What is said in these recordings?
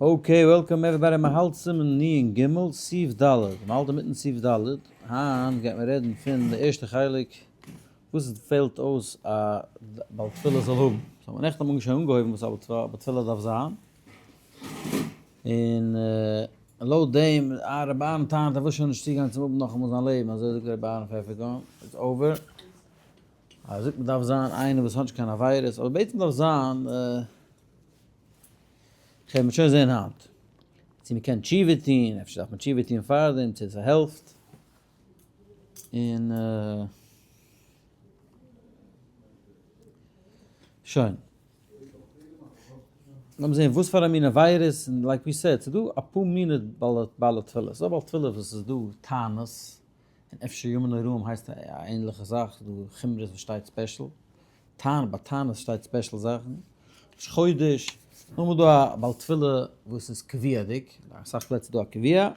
Okay, welcome everybody, מען האלט סימן נ ג, סעיף ד', מען האלט אינמיטן סעיף ד', היינט גייט מען רעדן פון די ערשטע חלק, וואס עס פעלט אויס א בעל תפילה זאל האבן. So נעכטן האט מען שוין אנגעהויבן וואס א בעל תפילה דארף זיין, און לויט דעם, רבי אהרן טענה'ט ער וויל שוין נישט צוגיין צום האבן נאכאמאל זיין לעבן, אזוי זאגט רבי אהרן פעפערקארן, it's over. ער זאגט מען דארף זיין איינער וואס האט נישט קיין עבירות, אבער בעצם דארף זיין. כ'וועל מיר שוין זעהן היינט צו מ'קען תשובה טוהן, אפשר דארף מען תשובה טוהן פארדעם, צו ס'העלפט, און שוין. לאמיר זעהן וואס פאר א מין עבירות, און like we said, ס'דא אפאר מיני בעלי תפילה, ס'דא בעל תפילה וואס איז דא טענות, און אפשר ימים נוראים הייסט א ענליכע זאך, ס'דא חומרות וואס שטייט special, טען ביי תענית שטייט special זאכן, ראש חודש, נאכדעם איז דא א בעל תפילה וואס איז קביעה'דיג, אסאך פלעצער איז דא א קביע,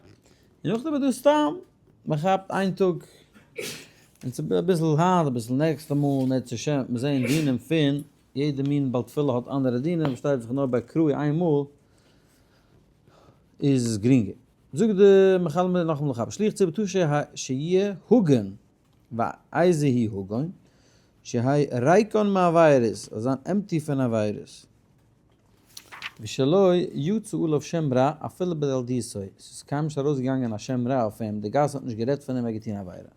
און נאכדעם איז דא סתם, מען כאפט איין טאג, און ס'איז אביסל היינט אביסל נעקסטע מאל, נעצעשעם וועט מען זען דינים פון, יעדע מין בעל תפילה האט אנדערע דינים, פארשטייט זיך נאר ביי קרוי איין מאל איז עס גרינגער. זאגט די מחלמ נאכאמאל איך האב שליח ציבור תשע ה שיהיה הגון ואיזה הוא הגון? שיהא ריקן מעבירות, זאל זיין empty פון עבירות. ושלא יצא עליו שם רע אפילו בילדותו, ס'איז קיינמאל נישט ארויסגעגאנגען א שם רע אויף אים, די גאס האט נישט גערעדט פון אים ער האט געטון עבירה.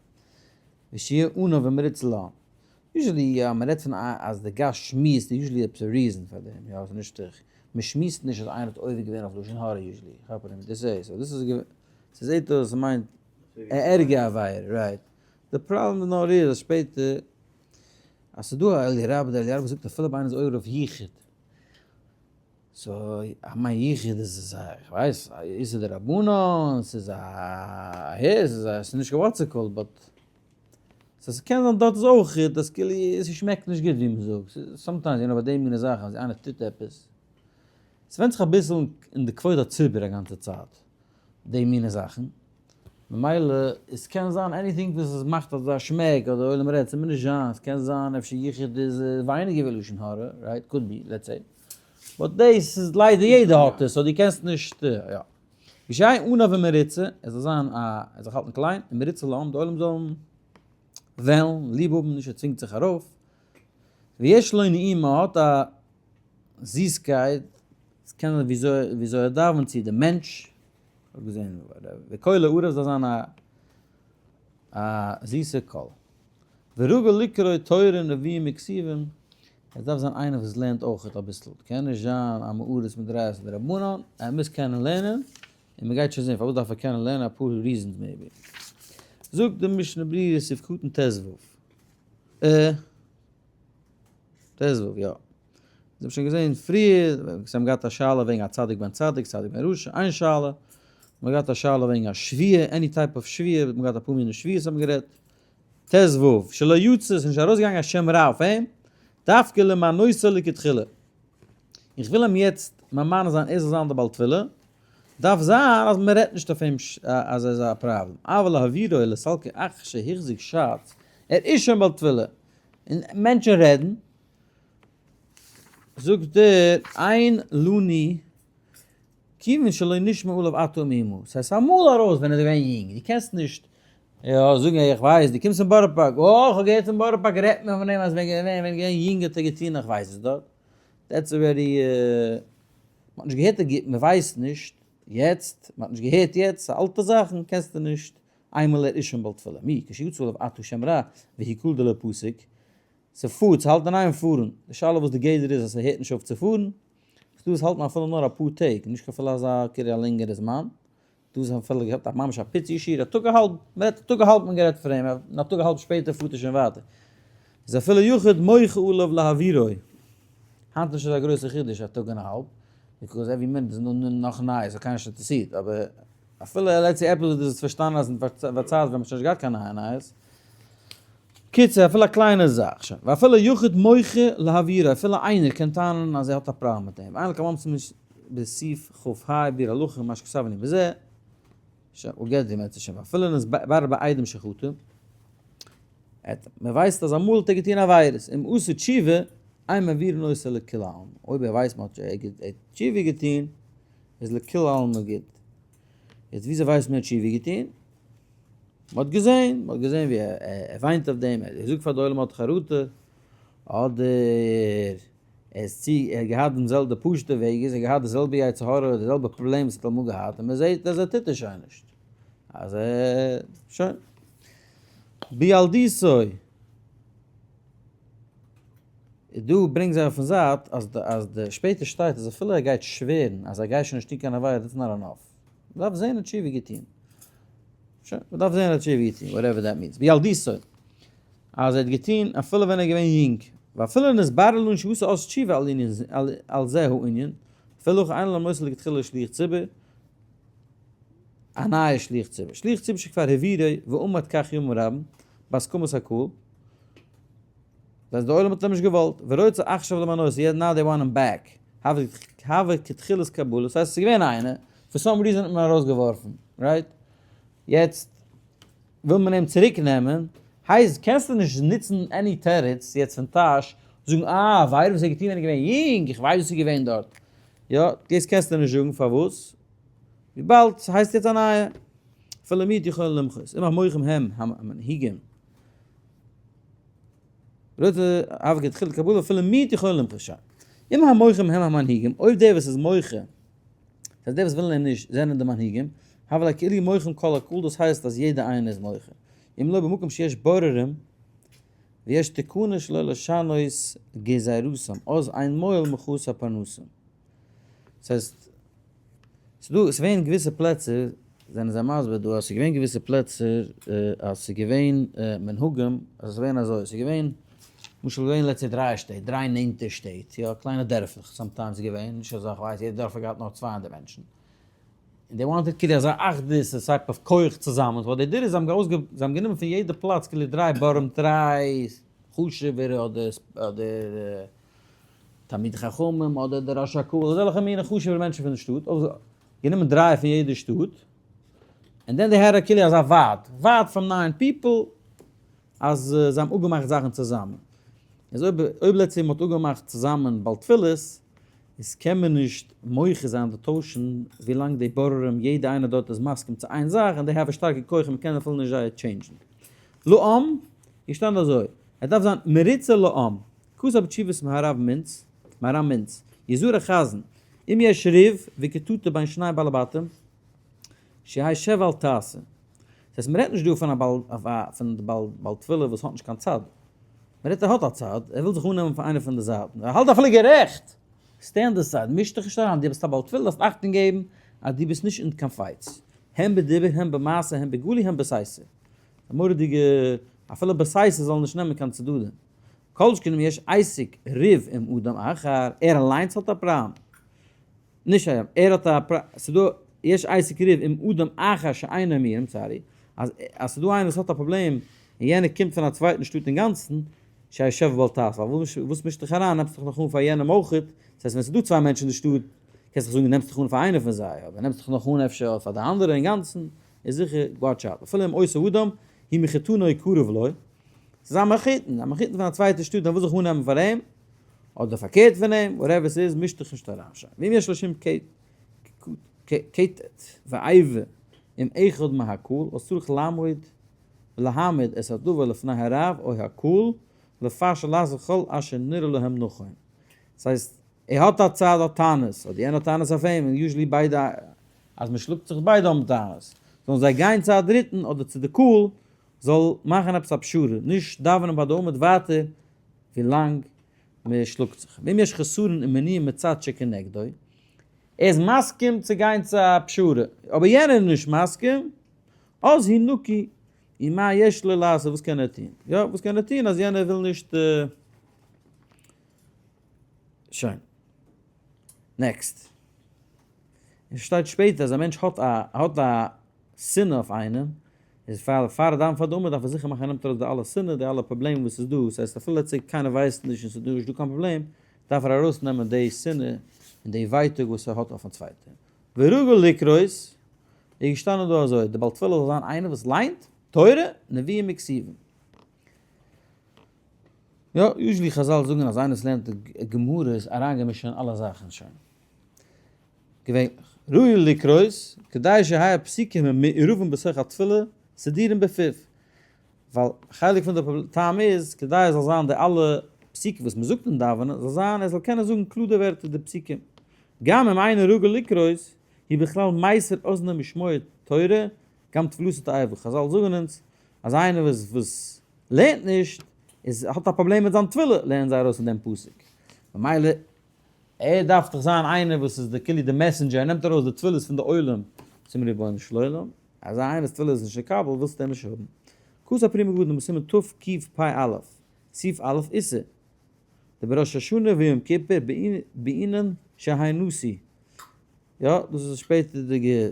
ושיהא עניו ומרוצה לעם. Usually אז מ'רעדט פון אז די גאס שמועסט איז usually עפעס א reason פאר דעם, יא ס'איז נישט איך, מ'שמועסט נישט אז איינער האט עובר געווען אויף לשון הרע usually, כאפ איך נישט דאס איז, דאס איז ס'זעט אויס ס'מיינט א ערגע עבירה, right? די פראבלעם נאר איז אז שפעטער אז ס'איז דא א אלי' רבה, דער אלי' רבה זאגט אפילו אויב איינער איז עובר אויף יחוד, so איך מיין יחוד איז א איך ווייס א איסור דרבנן, ס'איז א אהער ס'איז א ס'איז נישט קיין what's called but so ס'קען זיין דארט איז אויך אז כאילו ס'שמעקט נישט גוט ווי מ'זאגט, sometimes יו נאו ביי די מינע זאכן אז איינער טוט עפעס, ס'ווענדט זיך אביסל אין די כבוד הציבור א גאנצע צייט די מינע זאכן. ממילא עס קען זיין anything וואס עס מאכט אזא שמעק אדער עולם רעדט, ס'מוז נישט זיין, עס קען זיין אפשר יחוד איז ווייניגער ווי לשון הרע, right? Could be, let's say. But דאס איז ליידער יעדער האט עס, so דו קענסט נישט, יא. ושיהא עניו ומרוצה, עס זאל זיין א, ער זאל זיך האלטן קליין, און מרוצה לעם, די עולם זאל אים וועלן, ליב האבן, נישט ער צווינגט זיך ארויף. ויש לו נעימה, האט א זיסקייט, עס קען זיין וויאזוי ער דאווענט צו די מענטש, כ'האב געזען וקולו ערב זאל זיין א א זיסע קול. ורגיל לקרוא תורה נביאים וכתובים, עס דארף זיין איינער וואס לערנט אויכעט אביסל, קען נישט זיין א מאורס מדרייסא דרבנן, ער מוז קענען לערנען, און מען גייט שוין זען פארוואס דארף ער קענען לערנען אפאר reasons maybe. זאגט די משנה ברורה סעיף קטן ט ו. ט ו, יא. זיי האבן שוין געזען פריער, זיי האבן געהאט א שאלה וועגן א צדיק בן צדיק, צדיק בן רשע, איין שאלה, מען האט געהאט א שאלה וועגן א שבועה, any type of שבועה, מען האט געהאט אפאר מיני שבועות האבן גערעדט, ט ו, שלא יצא, ס'איז נישט ארויסגעגאנגען א שם רע אויף אים, דווקא למנותו לכתחילה. איך וויל אים יעצט ממנה זיין ער זאל זיין די בעל תפילה, דארף זיין אז מען רעדט נישט אויף אים אז ער איז א פראבלעם, אבל להעבירו לסלקו אח שהחזיק שץ, ער איז שוין בעל תפילה, און מענטשן רעדן, זאגט ער, אין לנו כיוון שלא נשמע עליו עתה מאומה, ס'הייסט אמאל ארויס ווען ער איז געווען יונג, דו קענסט נישט יא זאגן איך ווייס דו קומסט פון בארא פארק, אה איך האב געהערט פון בארא פארק רעדט מען פון אים אז ווען ער איז געווען יונג האט ער געטון איך ווייס עס דארט, that's already מ'האט נישט געהערט מען ווייסט נישט יעצט, מ'האט נישט געהערט יעצט, ס'איז אלטע זאכן קענסטו נישט איינמאל ער איז שוין בעל תפלה, מי כשיצא עליו עתה שם רע והוא כלל דלא פסיק, ס'פארט, ס'האלט אין איין פארן, די שאלה וואס די גדר איז אז ס'הערט נישט אויף צו פארן, ס'דא וואס האלטן אפילו נאר אפאר טעג, נישט אפילו אזא כאילו א לענגערע זמן, דא איז אפילו געהאט א ממש א פיצי שיעור א טאג א האלב, מ'רעדט א טאג א האלב האט מען גערעדט פון אים, און א טאג א האלב שפעטער פארט ער שוין ווייטער, איז אפילו יחיד מוחה עליו להעבירו, היינט איז נישט אזא גרויסע חידוש א טאג און א האלב, because every minute איז נאך נייעס so קיינער נישט אינטערעסירט, אבער אפילו let's say עפעס וואס דו האסט פארשטאנען אז אין פארצייט ווען מ'האט שוין נישט געהאט קיין נייע נייעס, קיצור, אפילו א קליינע זאך, שוין, ואפילו יחיד מוחה להעבירו, אפילו איינער קען טענה'ן אז ער האט א פראבלעם מיט אים, ואין לקבל בסעיף כ ה ביאור הלכה מה שכתבנו בזה, שוין, we'll get there אם ירצה השם, ואפילו נתברר בעדים שחטא, מען ווייסט אז אמאל האט ער געטון עבירות, אם עשה תשובה, אין מעבירין אותו לכולי עלמא, אויב ער ווייסט מען האט תשובה געטון. איז לכולי עלמא גוט. יעצט וויאזוי ווייסט מען ער האט תשובה געטון? מען האט געזען, מען האט געזען ווי ער וויינט אויף דעם, ער זאגט פאר די עולם ער האט חרטה, אדער ער איז צו, ער האט געהאט דעם זעלבע, די פשוטע וועג איז, ער האט געהאט די זעלבע יצר הרע, די זעלבע פראבלעם וואס ער האט אמאל געהאט, און מען זעט אז ער טוט עס שוין נישט. אז ער, שוין. בילדותו. דא ברענגט זיי אויפן זייט אז די אז די שפעטער שטייט אז אפילו ער גייט שווערן אז ער גייט שוין נישט טון קיין עבירה that's not enough. מ'דארף זעהן א תשובה געטון. שוין, מ'דארף זעהן א תשובה געטון, whatever that means. בילדותו. אז ער האט געטון אפילו ווען ער איז געווען יונג. ואפילו נתברר לנו שעשה אז תשובה על ענין על זה הענין, אפילו הכי אין למנותו לכתחילה שליח ציבור, א נייע שליח ציבור. שליח ציבור שכבר העבירו ועמד כך ימים רבים בהסכמת הקהל. דאס די עולם האט אים נישט געוואלט, ורוצה עכשיו למנות, יעצט now they want him back, הוה כתחילת קבלה, ס'הייסט ס'איז געווען איינער, for some reason האט מען ארויסגעווארפן, right? יעצט וויל מען אים צוריק נעמען, הייסט קענסטו נישט נוצן any תירוץ יעצט פון טאהש, זאגן אה ווייל וואס ער האט געטון ווען ער איז געווען יונג, איך ווייס וואס איז געווען דארט, יא, דאס קענסטו נישט זאגן, פארוואס? וויבאלד ס'הייסט יעצט א נייע, אפילו מיעוט יכולין למחות, אם המוחים הם המנהיגים. רוצה הוה כתחילת קבלה אפילו מיעוט יכולין למחות שוין. אם המוחים הם המנהיגים, אויב דער וואס איז מוחה, דאס הייסט די וואס ווילן אים נישט זענען די מנהיגים, הוה ליה כאילו מוחים כל הקהל דאס הייסט אז יעדער איינער איז מוחה. אם לא במקום שיש בוררים ויש תקנה שלא לשנות גזירתם אז אין מועיל מחאת הפרנסה. ס'הייסט, ס'דא, ס'געווען געוויסע פלעצער, זענען זיי מסביר דא אז ס'געווען געוויסע פלעצער אז ס'געווען מנהגים, אז ס'געווען אזוי, ס'געווען, למשל געווען let's say דריי שטעט, דריי נענטע שטעט, יא, קליינע דערפלעך sometimes געווען, נישט אזא כ'ווייס, יעדע דארף האט געהאט נאר 200 מענטשן, און they wanted כאילו אזא אחדות, א type of כח צוזאמען, so what they did איז זיי האבן אויסגע, זיי האבן גענומען פון יעדע פלאץ כאילו דריי בארעם, דריי חשוב'ערע אדער אדער תלמידי חכמים אדער די ראש הקהל, אזעלכע מיני חשוב'ע מענטשן פון די שטאט, גענומען דריי פון יעדע שטאט, and then they had כאילו אזא ועד, ועד פון nine people, אז זיי האבן אפגעמאכט זאכן צוזאמען. איז אויב אויב let's say מ'האט אפגעמאכט צוזאמען בעל תפילות, איז קען מען נישט מוחה זיין אדער טוישן ווילאנג די בוררים יעדע איינער דארט איז מסכים צו איין זאך און they have א שטארקע כח און מ'קען אפילו נישט זיי change ן. לעם איז געשטאנען אזוי, ער דארף זיין מרוצה לעם, כתב בתשובת מהרב מינץ, מהר"ם מינץ, יזהר החזן, אם יש ריב וקטטה בין שני בעלי בתים, שיהא שב ואל תעשה. דאס הייסט מ'רעדט נישט דא פון א בעל פון די בעל בעל תפילה וואס האט נישט קיין צד. מ'רעדט ער האט א צד, ער וויל זיך אננעמען פאר איינע פון די זייטן. ער האלט אפילו גערעכט! stand aside, מיש דיך נישט אריין, דו ביסט א בעל תפילה דארפסט אכטונג געבן אז דו ביסט נישט אין קיין fights. הן בדיבור הן במעשה הן בגלוי הן בסתר. א מורא'דיגע, אפילו בסתר זאל נישט נעמען קיין צדדים. כל שכן אם יש עסק ריב עם אדם אחר, ער אליינס האט א פראבלעם, נישט ער, ער האט א פרא, ס'דא יש עסק ריב עם אדם אחר שאינו מעירם, sorry, אז אז ס'דא איינער וואס האט א פראבלעם און יענער קומט פון א צווייטן שטאט אינגאנצן, שיהא שב ואל תעשה, ווייל וואס מישט דיך אריין, נעמסט דיך נאך אן פאר יענעם אויכעט, דאס הייסט ווען ס'דא צוויי מענטשן אין די שטאט, קענסט דאך זאגן נעמסט דיך אן פאר איינער פון זיי, אבער נעמסט דיך נאך אן אפשר פאר די אנדערע אינגאנצן, איז זיכער watch out, אפילו אם אותו אדם הוא מחותנו קרוב לו, ס'איז א מחותן, א מחותן פון א צווייטע שטאט, ער וויל זיך אננעמען פאר אים, אדער פארקערט פון אים, whatever ס'איז, מיש דיך נישט אריין, שוין. ואם יש לו שום קטטה ואיבה עם אחד מהקהל, אז צריך לעמוד ולהעמיד את הדבר לפני הרב או הקהל, לפשר לעשות כל אשר נראה להם נכון. ס'הייסט, ער האט א צד האט טענות, אדער יענער האט טענות אויף אים, און usually ביידע, אז מ'שלאגט זיך ביידע האבן טענות, זאלן זיי גיין צו א דריטן אדער צו די קהל, זאל מאכן עפעס א פשרה, נישט דאווענען ביי די עמוד ווייטער ווי לאנג מען שלאגט זיך. ואם יש חסרון ומניעה מצד שכנגדו, ער איז מסכים צו גיין צו א פשרה, אבער יענער איז נישט מסכים, אז הוא נקי, ומה יש לו לעשות, וואס קען ער טון? יא, וואס קען ער טון אז יענער וויל נישט. שוין. next. עס שטייט שפעטער אז א מענטש האט א האט א שנאה אויף איינעם, איז פאר פאר ער דאווענט פאר די עמוד דארף ער זיכער מאכן ער נעמט ארויס די אלע שנאה די אלע פראבלעמען וואס איז דא, ס'הייסט אפילו let's say קיינער ווייסט נישט און ס'איז דא נישט דא קיין פראבלעם, דארף ער ארויס נעמען די שנאה און די ווייטאג וואס ער האט אויפן צווייטען. ורגיל לקרות, איז געשטאנען דא אזוי, די בעל תפילה זאל זיין איינער וואס ליינט תורה, נביאים וכתובים. יא, usually חזל זאגן אז איינער וואס לערנט גמרא איז אריינגעמישט אין אלע זאכן שוין. געווענליך. ראוי לקרות, כדי שיהיו פסוקים מעורבים בתוך התפילה, סדורים בפיו. ווייל חלק פון די טעם איז, כדי עס זאל זיין די אלע פסוקים וואס מען זאגט אין דאווענען, זאל זיין ער זאל קענען זאגן קלאר די ווערטער די פסוקים. גם אם אינו רגיל לקרות, הוא בכלל מסיר אזנו משמוע תורה, גם תפלתו תאבה. חזל זאגן אונז אז איינער וואס וואס לערנט נישט, איז האט א פראבלעם מיט זיין תפילה, לערנען זיי ארויס פון דעם פסוק. ממילא ער דארף דאך זיין איינער וואס איז די כאילו די messenger, ער נעמט ארויס די תפילות פון די עולם צום רבונו של עולם, אזא איינער וואס תפילה איז נישט מקבל ווילסטו אים נישט האבן. כתב פרי מגדים בסימן תקפ"א, סעיף א' איסור, דבראש השנה ויום כיפור בעינן שהי' נשיא, יא דאס איז שפעטערדיגע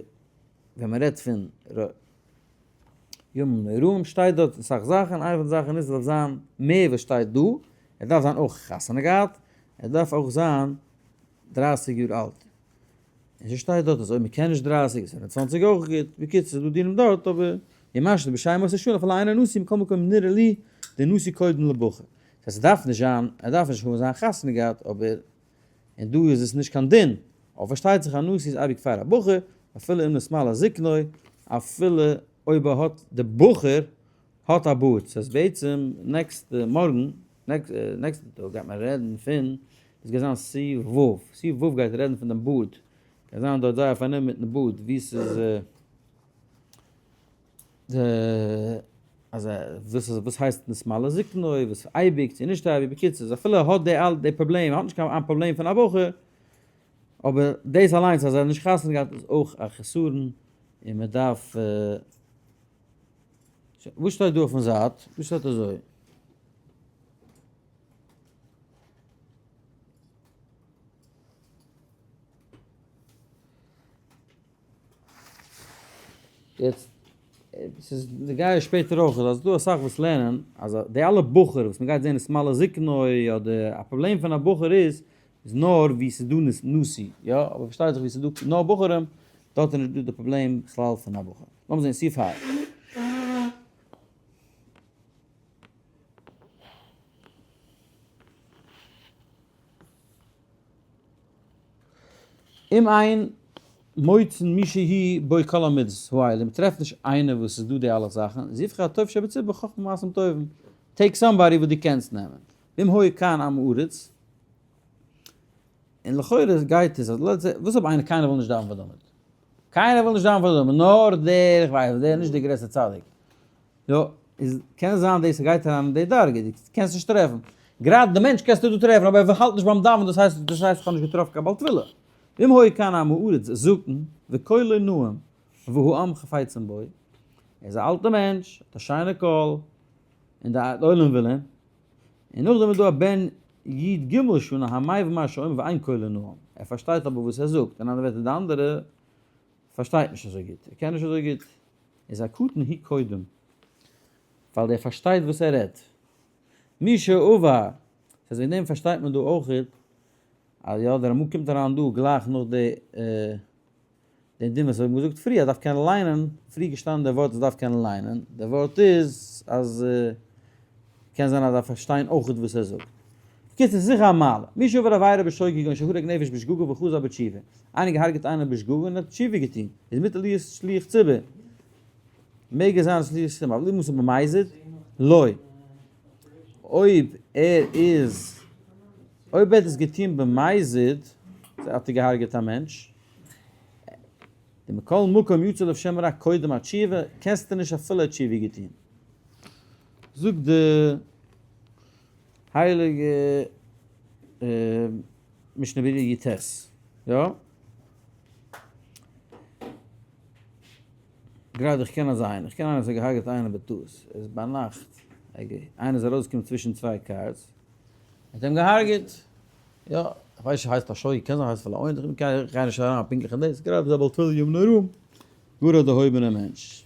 ווען מען רעדט פון ימים נוראים שטייט דארט אסאך זאכן, איינע פון די זאכן איז עס דארף זיין מער וואס שטייט דא, ער דארף זיין אויך חתונה געהאט, ער דארף אויך זיין דרייסיג יאר אלט, און ס'שטייט דארט אז אויב מ'קען נישט דרייסיג איז 25 אויך גוט, בקיצור ס'איז דא דינים דארט אבער ימשל בשם עושה שלום אפילו אינו נשיא מכל מקום נראה לי דנשיא קודם לבחור, ס'הייסט ס'דארף נישט זיין, ער דארף נישט האבן זיין חתונה געהאט אבער און דא איז עס נישט קיין דין, אבער פארשטייט זיך א נשיא איז אייביג פאר א בחור, אפילו אם נתמלא זקנו, אפילו אויב ער האט די בחור האט א בארד, ס'הייסט בעצם next ע מארגן, נעקסטע טאג גייט מען רעדן פון, דאס גייט זיין סעיף ו', סעיף ו' גייט רעדן פון דעם בארד, גייט זיין דארט זייער פארנומען מיטן בארד, ווי ס'איז די אז וואס איז וואס הייסט נתמלא זקנו, וואס אייביג צו נישט אייביג, בקיצור אפילו ער האט די אלע די פראבלעם, ער האט נישט קיין פראבלעם פון א בחור, אבער דאס אליינס אז ער האט נישט חתונה געהאט איז אויך א חסרון, און מען דארף. וואס שטייט דא אויפן זייט? דא שטייט אזוי. יעצט, ס'איז נוגע שפעטער אויך, אז ס'דא אסאך וואס לערנען אז די אלע בחור וואס מ'גייט זען איז נתמלא זקנו, אדער א פראבלעם פון א בחור איז, איז נאר ווי ס'איז דא נשיא, יא, אבער פארשטייט זיך ווי ס'איז דא נאר בחורים, דארט איז נישט דא די פראבלעם בכלל פון א בחור. לאמיר זען סעיף ה. אם אין מוצאין מי שהוא בו כל המידות האלה, מ'טרעפט נישט איינער וואס איז דא די אלע זאכן, איז יבחר הטוב שבציבור בחכמה ומעשים טובים, take somebody וואס דו קענסט נעמען, ואם היה כאן עם הארץ, און לכאורה גייט עס אז וואס אויב איינער קיינער וויל נישט דאווענען פאר דוד? קיינער וויל נישט דאווענען פאר דוד, נאר דער, איך ווייס, דער נישט דער גרעסטער צדיק. יא, איז קען זיין דאס גייט אריין אין די דרגה, דו קענסט נישט טרעפן. גראדע די מענטש קענסטו דא טרעפן, אבער ער האלט נישט ביים דאווענען, דאס הייסט דאס הייסט איך האב נישט געטראפן קיין בעל תפילה. ואם היה כאן עם הארץ זקן וקולו נעים והעם חפצים בו, ער איז א אלטע מענטש, האט א שיינע קול, און די עולם וויל אים. און נאכדעם איז דא א בן י"ג שנה המבין מה שאומר ואין קולו נעים, ער פארשטייט אבער וואס ער זאגט, אין אנדערע ווערטער די אנדערע פארשטייט נישט אזוי גוט, ער קען נישט אזוי גוט, איז הקטן הוא קודם, ווייל דער פארשטייט וואס ער רעדט. מי שעבר, ס'הייסט וועגן דעם פארשטייט מען דא אויכעט אז יא דער רמ"א קומט אריין דא גלייך נאך די דעם דין וואס האבן געזאגט פריער אז דארף קענען ליינען, פריער געשטאנען דער ווארט אז דארף קענען ליינען, דער ווארט איז אז קען זיין אז דארף פארשטיין אויכעט וואס ער זאגט. בקיצור ס'איז זיכער א מעלה. מי שעבר עבירה בשוגג כגון שהרג נפש בשגגה וחזר בתשובה. איינער געהארגעט איינעם בשגגה און האט תשובה געטון, איז מותר להיות שליח ציבור. מעג ער זיין שליח ציבור, אבל אם עשה במזיד, לא. אויב ער איז, אויב ער האט עס געטון במזיד, האט ער געהארגעט א מענטש. דמכל מקום יצא עליו שם רע קודם התשובה, קענסטו נישט אפילו ער האט תשובה געטון. זאגט די הייליגע משנה ברורה י"ט, יא? גראדע איך קען אזא איינער, איך קען איינער וואס האט געהארגעט איינעם בטעות, עס איז ביינאכט, איינער איז ארויסגעקומען צווישן צוויי cars, ער האט אים געהארגעט, יא, איך ווייס נישט הייסט א שוגג, קען זיין הייסט אפילו א אונס, איך גיי נישט אריין פונקטליך אין דאס, גראדע איז א בעל תפילה ימים נוראים, גאר א דערהויבענער מענטש.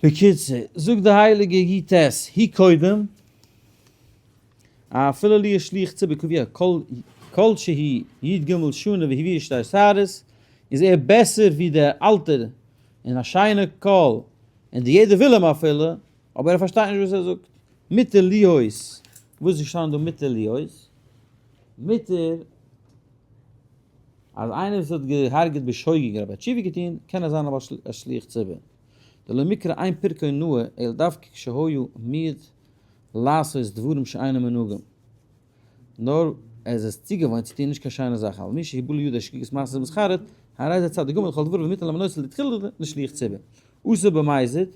בקיצור, זאגט די הייליגע י"ט, הוא קודם, אפילו לי שליח ציבור קבוע כל כל שהיא י"ג שנה והביא שתי שערות, איז ער בעסער ווי דער אלטער און א שיינע קול, און די יעדער וויל אים אפילו, אבער ער פארשטייט נישט וואס ער זאגט. מותר להיות, וואס איז געשטאנען דא מותר להיות? מותר. אז איינער וואס האט געהארגעט בשוגג אבער האט תשובה געטון, קען ער זיין א שליח ציבור. דלא מיקרי אין פרקו נאה אלא דווקא כשהיה מועד לעשות דברים שאינם מנהגים. נאר ער איז עס צוגעוואוינט צו טון נישט קיין שיינע זאכן, אבל מי שהיבא לידו שגגת מעשה ומתחרט, הרי זה צדיק גמור לכל דבריו וניתן למנותו לתחילה לשליח ציבור. עשה במזיד,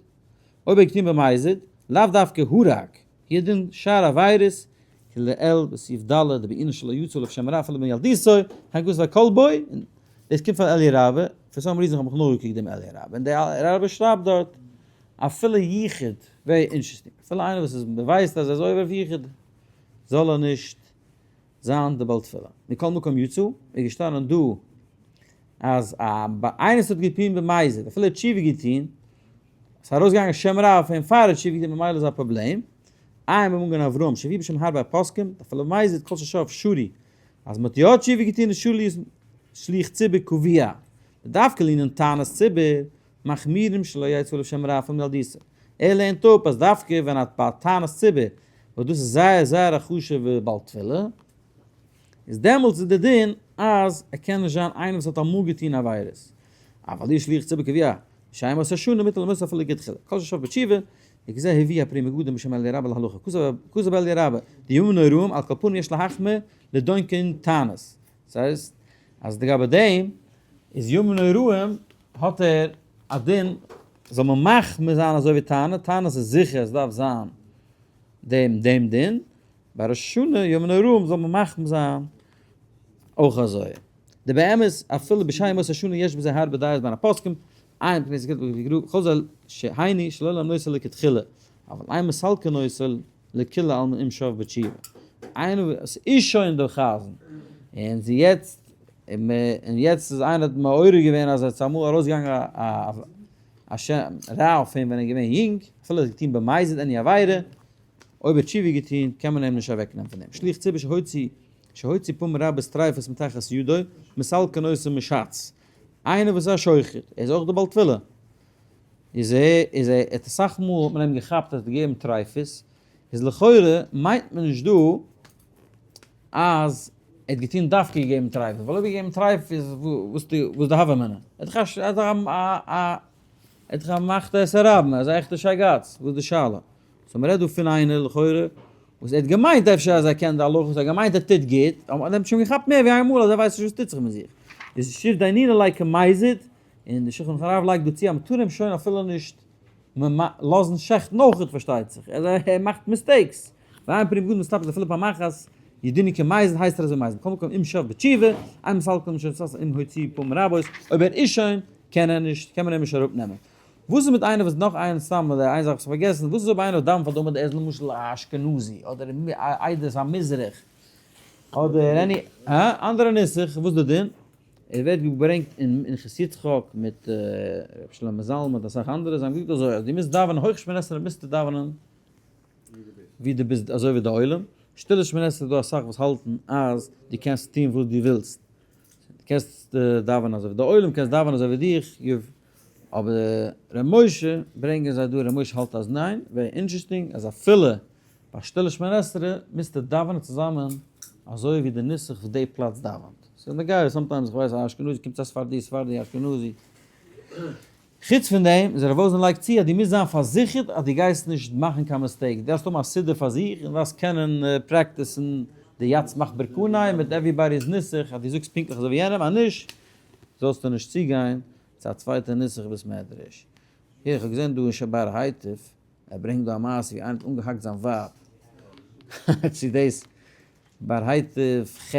אויב ער האט געטון במזיד, לאו דווקא הרג, ידין שאר עבירות, כלעיל בסעיף ד' דבעינן שלא יצא עליו שם רע אפילו מילדותו, הגות והכל בו, און דאס קומט פון אלי' רבה, for some reason האב איך נאכגעקוקט דעם אלי' רבה, און דער רבי שרייבט דארט אפילו יחוד, very interesting, אפילו איינער וואס איז מ'ווייסט אז ער איז עובר אויף יחוד, זאל ער נישט זיין די בעל תפילה. מכל מקום יצא, איז געשטאנען דא אז א איינער וואס האט געטוהן במזיד, אפילו ער האט תשובה געטוהן, ס'איז ארויסגעגאנגען שם רע אויף אים פאר ער האט תשובה געטוהן ממילא איז א פראבלעם. עיין במגן אברהם שהביא בשם הרבה פוסקים, אפילו במזיד כל ששב שרי, אז מ'האט יא תשובה געטוהן איז שרי שליח ציבור קבוע, ודווקא לענין תענית ציבור, מחמירים שלא יצא עליו שם רע אפילו מילדותו. ער לערנט אפ אז דווקא ווען א בעל תענית ציבור, וואס דאס איז זייער זייער א חשוב'ע בעל תפילה, איז דעמאלטס איז די דין אז ער קען נישט זיין איינער וואס האט אמאל געטון עבירות. אבל אי שליח ציבור קבוע, שאין עושה שנה מותר למות אפילו לכתחילה. כל ששב בתשובה, וכזה הביא הפרי מגדים בשם אלי' רבה להלכה. כתב אלי' רבה, דימים נוראים, על כל פנים יש להחמיר לדון כעין תענית. דאס הייסט אז לגבי דעם איז ימים נוראים האט ער א דין זאל מען מחמיר זיין אזוי ווי תענית, תענית איז זיכער עס דארף זיין דעם דעם דין, ביי ראש השנה ימים נוראים זאל מען מחמיר זיין אויך אזוי. די באמת אפילו בשאר ימות השנה יש בזה הרבה דעות בין הפוסקים, עיין פני זקן וגרו חזל שהייני שלא למנותו לכתחילה, אבל אין מסלקין אותו לכולי עלמא אם שב בתשובה. איינער וואס איז שוין דער חזן, און זי יעצט, און יעצט איז איינער האט מעורר געווען אז ער איז אמאל ארויסגעגאנגען א שם רע אויף אים ווען ער איז געווען יונג, אפילו ער האט געטון במזיד עני עבירה, אויב ער האט תשובה געטון קען מען אים נישט אוועקנעמען פון דעם. שליח ציבור שהוציא שהוציא פעמים רבות טריפות מתחת ידו, מסלקין אותו מש"ץ. איינער וואס איז א שוחט, ער איז אויך דער בעל תפילה, איז ער איז ער האט אסאך מאל האט מען אים געכאפט אז ער האט געגעבן טריפות, איז לכאורה מיינט מען נישט דא אז ער האט געטון דווקא געגעבן טריפות, ווייל אויב געגעבן טריפות איז וואס די וואס די הוה אמינא, ער האט דאך א ער האט דאך א מאכט את הרבים, ער איז א עכטע שייגאץ, וואס איז די שאלה? so מ'רעדט דא פון איינער לכאורה וואס ער האט געמיינט אפשר אז ער קען די הלכות, ער האט געמיינט ער טוט גוט, אבער מען האט שוין געכאפט מער ווי איין מאל אז ער ווייסט נישט וואס טוט זיך מיט זיך. איז שוב דיינינא ליה כמזיד, און די שולחן ערוך הרב לייגט דא צו אז מ'טאר אים שוין אפילו נישט לאזן שעכטן אויכעט פארשטייט זיך, ער מאכט mistakes, ואין פרי מגדים מסתפק אפילו פעם אחת, ידעוני כמזיד הייסט ער אזוי מזיד, מכל מקום אם שב בתשובה, אין מסלקין משום שש אם הוציאו פעמים רבות, אויב ער איז שוין, קען ער נישט, קען מען אים נישט אראפנעמען. וואס איז מיט איינער וואס נאך איין סתם אדער איין זאך וואס איך האב פארגעסן, וואס איז אויב איינער האט דאווענט פאר די עמוד ער איז למשל א אשכנזי אדער עדות המזרח אדער any אנדערע נוסח, וואס איז די דין? עס ווערט געברענגט אין מנחת יצחק מיט רבי שלמה זלמן מיט אסאך אנדערע, זיי האבן געזאגט אזוי אז דו מוזט דאווענען הויך שמונה עשרה מוזטו דאווענען ווי דו ביסט אזוי ווי די עולם, שטילע שמונה עשרה איז דא אסאך וואס האלטן אז דו קענסט טון וואס דו ווילסט, דו קענסט דאווענען אזוי ווי די עולם, קענסט דאווענען אזוי ווי דיך, אבער ר' משה ברענגען זיי דא, ר' משה האלט אז ניין, very interesting אז אפילו ביי שטילע שמונה עשרה מוזטו דאווענען צוזאמען אזוי ווי די נוסח וואס די פלאץ דאווענט. ס'איז נוגע sometimes איך ווייס א אשכנזי קומט צו א ספרדי ספרדי אשכנזי. חוץ פון דעם איז ר' וואזנער לייגט צו אז דו מוזט זיין פארזיכערט אז דו גייסט נישט מאכן קיין mistake, דו דארפסט האבן א סידור פאר זיך און דארפסט קענען פרעקטיסן די יצמח ברכני מיט everybody's נוסח אז דו זאגסט פונקטליך אזוי ווי יענעם, אז נישט זאלסטו נישט צוגיין צו א צווייטע נוסח בית מדרש. איך האב געזען דא אין שבאר הייטב, ער ברענגט דא א מעשה ווי איינער האט אנגעהאקט זיין ווייב, צו דאס באר הייטב ח',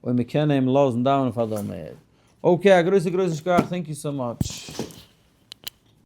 אויב מען קען אים לאזן דאווענען פאר די עמוד. okay, א גרויסע גרויסן שכוח, thank you so much.